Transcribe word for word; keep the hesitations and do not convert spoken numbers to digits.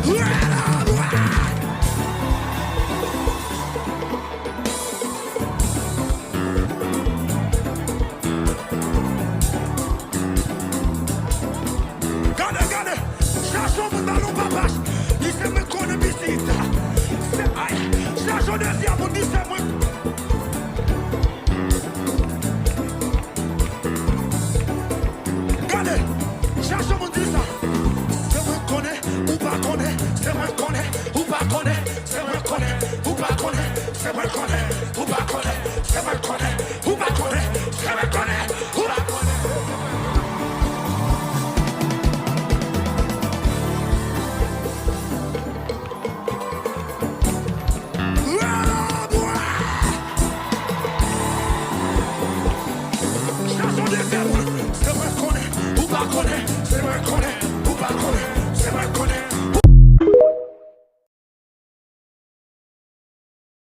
Gade, gade, chache yon moun ba l yon papach. Di se mwen konnen pitit. Se, ay, chache yon dezyèm moun, di se mwen. Gade, chache yon moun di sa. Se mwen konnen, ou pa konnen, se mwen konnen, ou pa konnen, se mwen konnen, ou pa konnen, se mwen konnen, ou pa konnen, se mwen konnen, ou pa konnen, se mwen konnen, ou pa konnen. Chache yon dezyèm moun. Se mwen konnen, ou pa konnen, se mwen konnen, ou pa konnen,